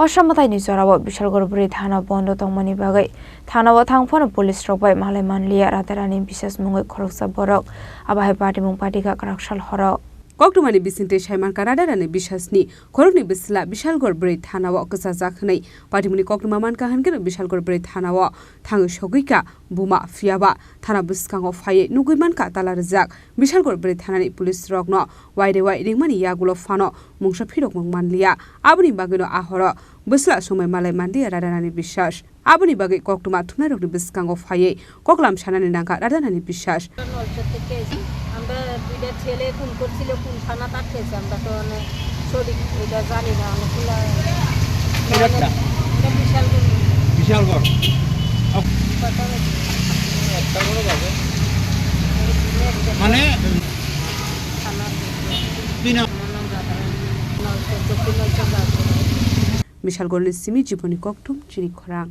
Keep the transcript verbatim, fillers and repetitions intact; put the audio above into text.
Kosa mwtaini jorao Bishalgarh bwrwi thana bondo tongmani bagwi thanao thang phano police rok bai malai manliya Radharani Biswas mungwi khoroksa borok, abo hai patimung patika kwraksal horo. Koktwmani bisingtwi saimankha Radharani Biswasni khoroknwi bwsla Bishalgarh bwrwi thanao kwchajak hwnwi. Patimungni koktwma mankha hwnkhe Bishalgarh bwrwi thanao thangwi sogwikha buma, phiyaba thana bwskango phaiwi nugwi mankha tala rwjak. Bishalgarh bwrwi thanani police rokno wairewai ringmani yagulo phano mungsa phirokmung manliya. Aboni bagwino a horo bwsla swngbai malai manliya Radharani Biswas. Aboni bagwi koktwma thumnairokni bwskango phaiwi koklam sanani nangkha Radharani Biswas. Nalchhar থেকে এসে আমরা দুইটা ছেলে খুন করছিল, কোন থানাত আটকেছে আমরা তো মানে সঠিক এটা জানি না, মানে খোলা এটা বিশালগড়। বিশালগড়। কটা বাজে? মানে থানা। Bishalgarhni simi Jiboni Kokthum chini khorang.